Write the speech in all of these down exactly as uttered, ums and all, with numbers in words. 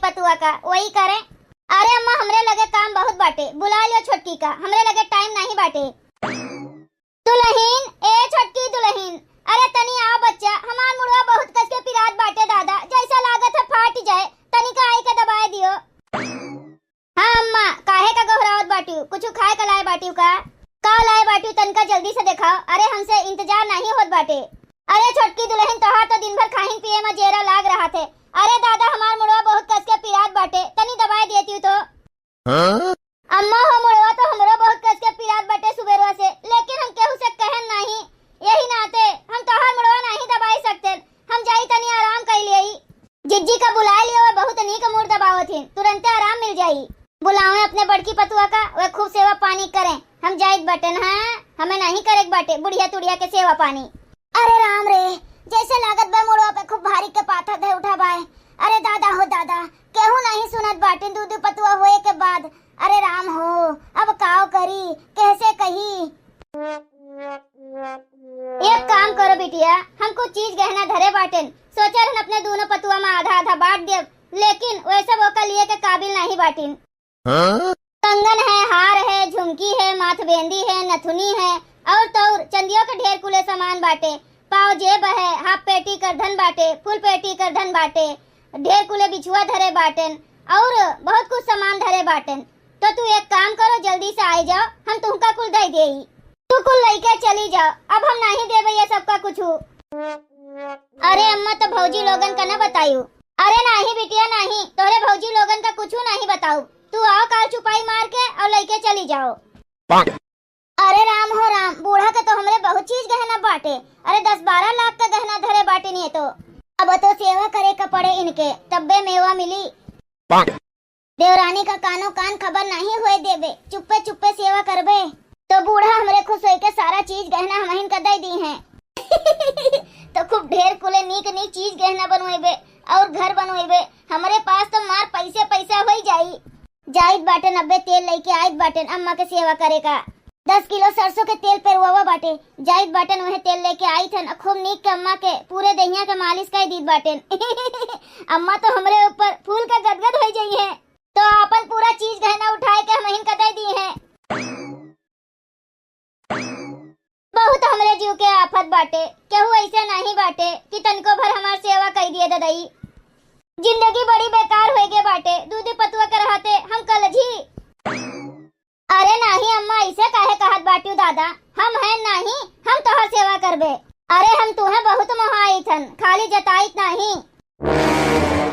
पतुआ का, वही करे। अरे अम्मा, हमरे लगे काम बहुत बाटे, बुला लियो छोटकी का, हमरे लगे टाइम नहीं बाटे। दुलहिन, ए छोटकी दुलहिन, अरे तनी आओ बच्चा, हमार मुड़वा बहुत कस के पिरात बाटे दादा, जैसा लागत है फाट जाए, तनिका आई के दबाए दियो। हाँ अम्मा, काहे का गोहरावत बाटिउ? कुछु खाए का लाए बाटिउ का? का लाए बाटिउ, तनिका जल्दी से देखाओ। अरे हमसे इंतजार नहीं होत बाटे। अरे छोटकी दुलहिन, तोहार तो दिन भर खाहिन पिए में जेरा लाग रहा थे। अरे दादा, हमार मुड़वा बहुत कस के पिरात बाटे, तनी दबाए देतिउ तो। हाँ? अम्मा हो, मुड़वा तो हमरो बहुत कस के पिरात बाटे सुबेरवा से, लेकिन हम केहू से कहन नहीं, यही नाते हम तोहार मुड़वा नहीं दबाई सकते। हम जाई तनी आराम कर लियई। जिज्जी का बुलाए लियो, वे बहुत नीक मूड़ दबावत हिन, तुरंते आराम मिल जाई। बुलावे अपने बड़की पतुआ का, वे खूब सेवा पानी करें। हम जाइत बाटेन, हाँ, हमें नहीं करे के बाटे बुढ़िया तुढ़िया के सेवा पानी। अरे राम रे, जैसे लागत बा मुड़वा पे खूब भारी के पाथा धे उठा बाय। अरे दादा हो दादा, केहू नहीं सुनत बाटे दू दू पतुआ होए के बाद। अरे राम हो, अब काव करी, कैसे कही? एक काम करो बिटिया, हम कुछ चीज गहना धरे बाटेन, सोचे रहन अपने दोनों पतुआ में आधा आधा बांट देब, लेकिन वैसे वो का लिए के काबिल नहीं बाटिन। हाँ? कंगन है, हार है, झुमकी है, माथबेंदी है, नथुनी है, और तौर चंदियों के ढेर कुले सामान बाटे। पाव जेब है, हाफ पेटी करधन बाटे, फुल पेटी करधन बाटे, ढेर कुले बिछुआ धरे बाटेन, और बहुत कुछ सामान धरे बाटेन। तो तू एक काम करो, जल्दी से आए जाओ, हम तुमका कुल दे देई। तू कुल लइके चली जाओ, अब हम नहीं देबे ये सबका कुछु। अरे अम्मा, तो भौजी लोगन का न बतायू। अरे नहीं बिटिया नहीं, तोहरे भौजी लोगन का कुछु नहीं बताऊ। तू आओ काल चुपाई मार के और लइके चली जाओ। अरे राम हो राम, बूढ़ा के तो हमरे बहुत चीज गहना बाटे। अरे दस बारह लाख का गहना धरे बाटे नहीं तो। अब तो सेवा करे का पड़े इनके, तब्बे मेवा मिली। देवरानी का कानो कान खबर नहीं होए देबे, चुप्पे चुप्पे सेवा करबे। तो बूढ़ा हमरे खुश होए के सारा चीज गहना हमहिन का दे दी हैं। तो खूब ढेर कुले नीक नीक चीज गहना बनवेबे और घर बनवेबे। हमरे पास तो मार पैसे पैसा होई जाई। जाइत बाटेन अब्बे तेल लइके आइत बाटेन अम्मा के सेवा करे का। दस किलो सरसों के तेल पेरवावा बाटे, जाइत बाटेन वह तेल लेके आइत हन, खूब नीक के अम्मा के पूरे देहिया के मालिश कर दीत बाटेन। अम्मा तो हमरे ऊपर फूल के गदगद हो जाई है। तो आपन पूरा चीज गहना उठाए के हमहिन का दे दी है। बहुत हमरे जीव के आफत बाटे, केहू ऐसे नहीं बाटे कि तनिको भर हमार सेवा कर दिए ददई। जिंदगी बड़ी बेकार होए गे बाटे, दूध पतुआ के रहते हम कलजी। अरे नाही अम्मा, ऐसे काहे कहत बाटिउ दादा? हम हैं नाही, हम तोहर सेवा करबे। अरे हम तुहें बहुत मोहाइत हन, खाली जताइत नाही।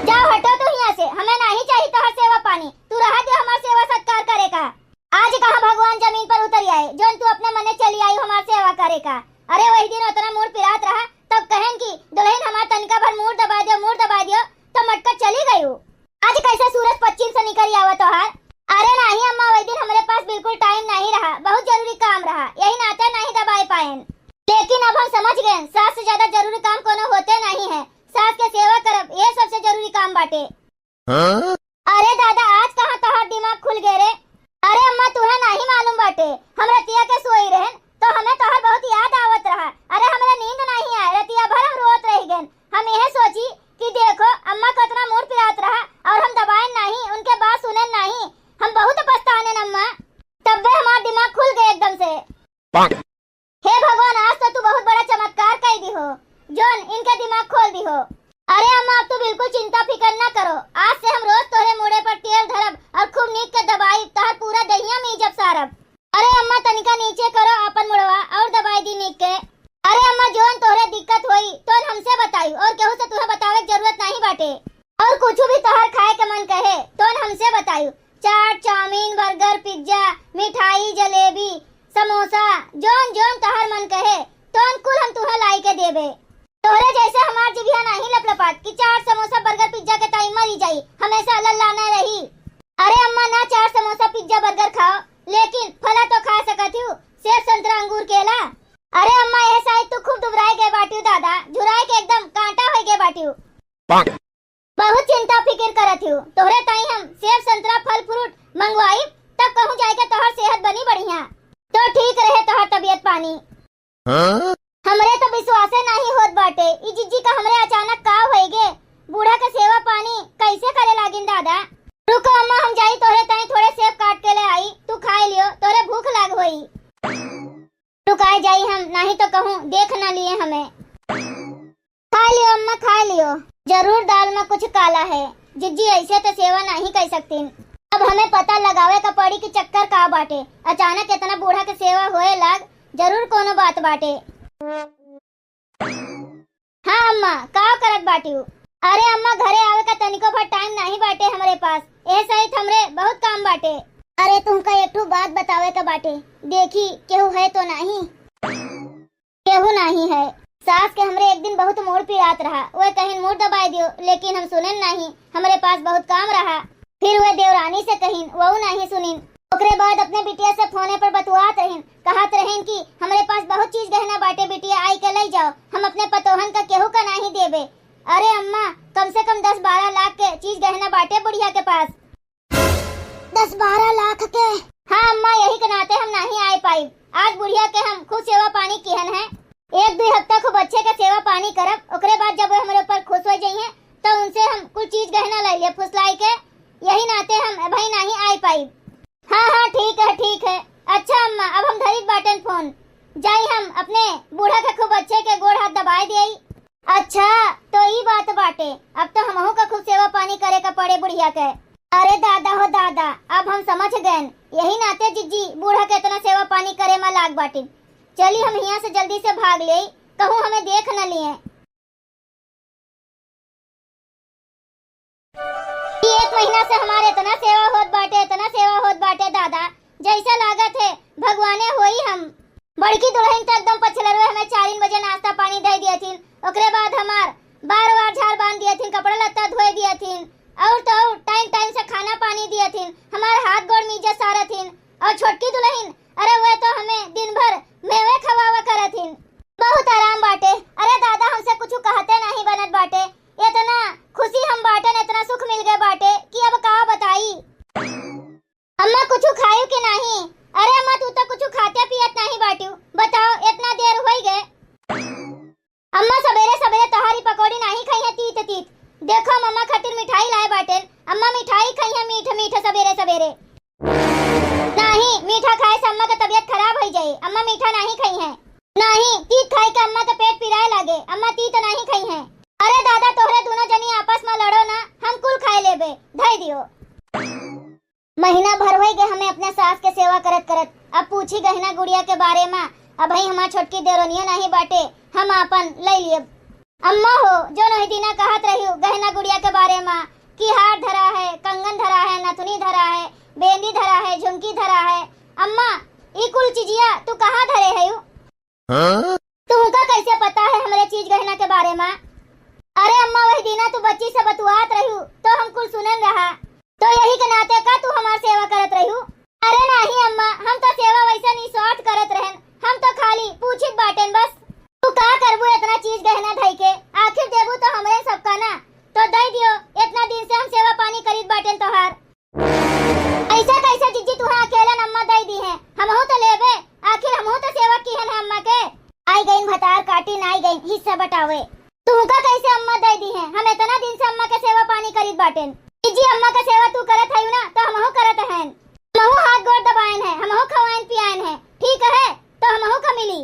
जाओ हटो तू हियाँ से, हमें नाही चाही तोहर सेवा पानी। तू रहा दे हमार सेवा सत्कार करे का। आज कहाँ भगवान जमीन पर उतरी आए, जौन तू अपने मने चली आई हमार सेवा करे का। अरे वही दिन उतना मूड़ पिरात रहा, तब कहन कि दुलहिन हमार तनिका भर मूड़ दबा दियो, मूड़ दबा दियो, तो मटका चली गयू। आज कैसे सूरज पश्चिम से निकरी आवा तोहार? अरे नाही अम्मा, वही दिन हमरे पास बिल्कुल टाइम नाही रहा, बहुत जरूरी काम रहा, यही नाते नाही दबाए पाएन। लेकिन अब हम समझ गए, सास से ज्यादा जरूरी काम कोनो होते नाही है। सास के सेवा करब, ये सबसे जरूरी काम बाटे। हाँ? अरे दादा, आज कहाँ तोहार दिमाग खुल गए रे? अरे अम्मा, तुहे नाही मालूम बाटे, हम रतिया के सोई रहन, तो हमें तोहार बहुत याद आवत रहा। अरे हमरे नींद नाही आए, रतिया भर हम रोत रह गए। हम यह सोची कि देखो अम्मा कतना मूड़ पिरात रहा और हम दबाएन नाही, उनके बात सुनेन नाही। हम बहुत पछतानेन अम्मा, तब्बे हमार दिमाग खुल गए एकदम से। हे भगवान, आज तो तू बहुत बड़ा चमत्कार कर दी हो, जौन इनके दिमाग खोल दी हो। अरे अम्मा, अब तू बिल्कुल चिंता फिकर ना करो, आज से हम रोज तोहरे मूड़े पर तेल धरब और खूब नीक के दबाई, तोहर पूरा दहिया में जब सारब। अरे अम्मा, तनिका नीचे करो आपन मुड़वा और दबाई दी नीक के। अरे अम्मा, जौन तोहरे दिक्कत होई, तौन हमसे बताई और केहू से तुहे बतावे के जरूरत नहीं बाटे। और कुछ भी तोहर खाए के मन कहे, तौन हमसे बताई। चाट, चाउमीन, बर्गर, पिज्जा, मिठाई, जलेबी, समोसा, जौन जौन तोहर मन कहे, तौन कुल हम तुहे लाई के देबे। तोहरे जैसे हमार जिभिया नाही लपलपात कि चाट, समोसा, बर्गर, पिज्जा के ताई मरी जाई, हमेशा लल्लाना रही। अरे अम्मा, ना चाट, समोसा, पिज्जा, बर्गर खाओ, लेकिन फला तो खा सकत हूँ, सेब, संतरा, अंगूर, केला। अरे अम्मा, यह साइज तू खूब दुबराए गए बाटियो दादा, झुराए के एकदम कांटा हो गए बाटियो। बहुत चिंता फिकिर करत हूँ, तोहरे ताई हम सेब, संतरा, फल फ्रूट मंगवाई, तब कहूँ जाए के तोहर सेहत बनी बढ़िया, तो ठीक रहे तोहर तबियत पानी। हाँ? हमरे तो विश्वासे नाही होत बाटे, ई जिज्जी का हमरे अचानक का होई गे? बूढ़ा के सेवा पानी कैसे करे लागिन दादा। रुको अम्मा, हम जाई तोहरे ताईं थोड़े सेब काट के ले आई, तू खाए लियो, तोहरे भूख लाग होई। रुकाए जाई हम, नाहीं तो कहूँ देख न लिए हमें। खाए लियो अम्मा, खाए लियो। जरूर दाल में कुछ काला है। जिज्जी, ऐसे तो सेवा नाहीं कइ सकतीन। अब हमें पता लगावे का पड़ी कि चक्कर का बाटे। अचानक इतना बूढ़ा के सेवा होए लाग, जरूर कोनो बात बाटे। हाँ अम्मा, का करत बाटिउ? अरे अम्मा, घरे आवे का तनिको भर टाइम नाहीं बाटे हमरे पास, एह सहित हमरे बहुत काम बाटे। अरे तुमका एक ठो बात बतावे का बाटे, देखी केहू है तो नाहीं? केहू नाहीं है। सास के हमरे एक दिन बहुत मूड़ पिरात रहा, वह कहिन मूड़ दबाए दियो, लेकिन हम सुनेन नाहीं, हमरे पास बहुत काम रहा। फिर वह देवरानी से कहिन, वहू नाहीं सुनिन। ओकरे बाद अपने बिटिया से फोने पर बतुआत रहिन, कहत रहिन कि हमरे पास बहुत चीज गहना बाटे बिटिया, आई के लई जाओ, हम अपने पतोहन का केहू का नाहीं देबे। अरे अम्मा, कम से कम दस बारह लाख के चीज गहना बाटे बुढ़िया के पास। दस बारह लाख के? हाँ अम्मा, यही के नाते हम नाहीं आए पाइब। आज बुढ़िया के हम खूब सेवा पानी किहन है। एक दुई हफ्ता खूब अच्छे के सेवा पानी करब, ओकरे बाद जब वो हमरे ऊपर खुश हो जइहें, तो उनसे हम कुल चीज गहना ले लेब फुसलाई के। यही नाते हम अबहीं नाहीं आए पाइब। हाँ, हाँ, ठीक है, ठीक है। अच्छा अम्मा, अब हम धरित बाटेन फोन, जाई हम अपने बूढ़ा के खूब अच्छे के गोड़ हाथ दबाए देई। अच्छा, तो ई बात बाटे, अब तो हमहू का खूब सेवा पानी करे का पड़े बुढ़िया के। अरे दादा हो दादा, अब हम समझ गएन, यही नाते जिज्जी बूढ़ा के इतना सेवा पानी करे में लाग बाटिन। चली हम हियाँ से जल्दी से भाग लेई, कहूँ हमें देख न लिए। ई एक महीना से हमार इतना सेवा होत बाटे, इतना सेवा होत बाटे दादा, जैसे लागत है भगवाने होई हम। बड़की दुल्हन तो एकदम पछलरुए हमें चारिन बजे नाश्ता पानी दे दियथिन, ओकरे बाद हमार बार बार झाड़ बांध दियथिन, कपड़ा लत्ता धोए दियथिन, और तो और टाइम टाइम से खाना पानी दियथिन, हमार हाथ गोड़ मीजे सारथिन। और छोटकी दुल्हन, अरे वह तो हमें दिन भर मेवे खवावा करथिन। बहुत आराम बाटे। अरे दादा, हमसे कुछ कहते नाहीं बनत बाटे, इतना खुशी हम बाटेन, इतना सुख मिल गए बाटे कि अब का बताई। अम्मा, कुछ खायू कि नाहीं? अरे अम्मा, तू तो कुछ खाते पियत नाहीं बाटिउ, बताओ, इतना देर होई गए। अम्मा, सबेरे सबेरे तोहारी पकौड़ी नाहीं खइहें तीत तीत। देखो, हम अम्मा खातिर मिठाई लाए बाटेन। अम्मा मिठाई खइहें मीठ मीठ सबेरे सबेरे। नाहीं, मीठा खाए से अम्मा के तबियत खराब होई जाई। अम्मा मीठा नाहीं खइहें। नाहीं, तीत खाए के अम्मा के पेट पिराए लागे। अम्मा तीत नाहीं खइहें। अरे दादा, तोहरे दुनो जनी आपस में लड़ो ना, हम कुल खाए लेबे। धई दियो। महीना भर होई गए हमें अपने सास के सेवा करत करत। अब पूछी गहना गुड़िया के बारे में, अबहीं हमार छोटकी देवरनिया नाहीं बाटे, हम आपन लई लियब। अम्मा हो, जो नोही दिना कहत रहिउ गहना गुड़िया के बारे में कि हार धरा है, कंगन धरा है, नथुनी धरा है, बेंदी धरा है, झुमकी धरा है, अम्मा, ई कुल चिजिया तू कहाँ धरे हयू? हाँ? तुमका कैसे पता है हमरे चीज गहना के बारे में? अरे अम्मा, वही दिना तू बच्ची से बतुआत रहिउ, तो हम कुल सुनन रहा। तो यही के नाते का तू हमार सेवा करत रहिउ? अरे नाहीं अम्मा, हम तो सेवा वैसे निस्वार्थ करत रहन, हम तो खाली पूछित बाटेन बस। तू का करबू इतना चीज गहना धई के? आखिर देबू तो हमरे सबका ना, तो दई दियो, इतना दिन से हम सेवा पानी करीत बाटेन तोहार। ऐसे कैसे जिज्जी तुहें अकेलन अम्मा दई दीहें? हमहू तो लेबे, आखिर हमहू तो सेवा किहन है अम्मा के। आई गईन भतार काटी नाई गईन हिस्सा बटावे। तुमका कैसे अम्मा दई दीहें? हम इतना दिन से अम्मा के सेवा पानी करीत बाटेन। जिज्जी अम्मा के सेवा तू करत हयू ना, तो हमहू करत हन। हमहू हाथ गोड़ दबाएन है, हमहू खवाएन पियाएन है, ठीक है, तो हमहू का मिली।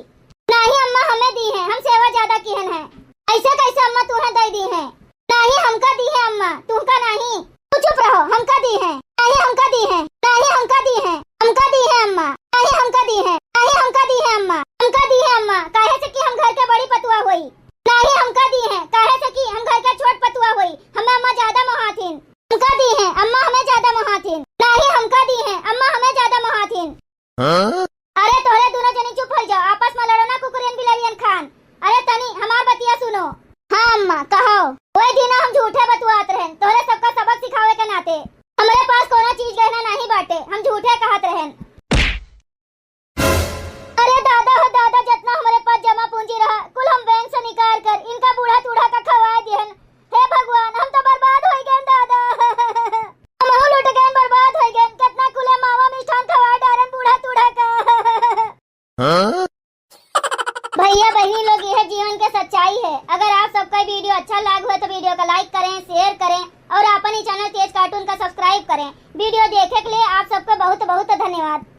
नाहीं अम्मा, हमें दीहें, हम सेवा ज्यादा किहन है। ऐसे कैसे अम्मा तुहें दई दीहें? नाहीं हमका दीहें अम्मा, तुहका नाहीं। तू चुप रहो, हमका दीहें। नाहीं हमका दीहें, नाहीं हमका दीहें, हमका दीहें अम्मा, नाहीं हमका दीहें, नाहीं हमका दीहें अम्मा, हमका दीहें अम्मा, काहे से कि हम घर के बड़ी पतुआ होई। नाहीं हमका दीहें, काहे से कि हम घर के छोट पतुआ होई, हमें अम्मा ज्यादा मोहाथिन। हमका दीहें अम्मा, हमें ज्यादा मोहाथिन। नाहीं हमका दीहें अम्मा, हमें ज्यादा मोहाथिन। हाँ? अरे तोहरे दुनो जनी चुप होइ जाओ, आपस में लड़ो ना कुकुरियन बिलरियन खान। अरे तनी हमार बतिया सुनो। हाँ अम्मा, कहो। ओए दिना हम झूठे बतुआत रहन, तोहरे सबका सबक सिखावे के नाते। हमरे पास कोनो चीज गहना नाहीं बाटे, हम झूठे कहत रहन। अरे दादा हो दादा, जितना हमरे पास जमा पूंजी रहा, कुल हम बैंक से निकाल कर इनका बूढ़ा तूढ़ा का खवाए दिहन। हे भगवान, हम तो बर्बाद होइ गए दादा। हमहू लुट गए, बर्बाद होइ गए। कितना कुले मावा मिष्ठान खवा डारन बूढ़ा तूढ़ा का। हाँ? भैया बहनी लोग, यह जीवन के सच्चाई है। अगर आप सबका वीडियो अच्छा लाग हो तो वीडियो का लाइक करें, शेयर करें और अपन ही चैनल तेज cartoon का subscribe करें। Video देखे के लिए आप सबका बहुत बहुत धन्यवाद।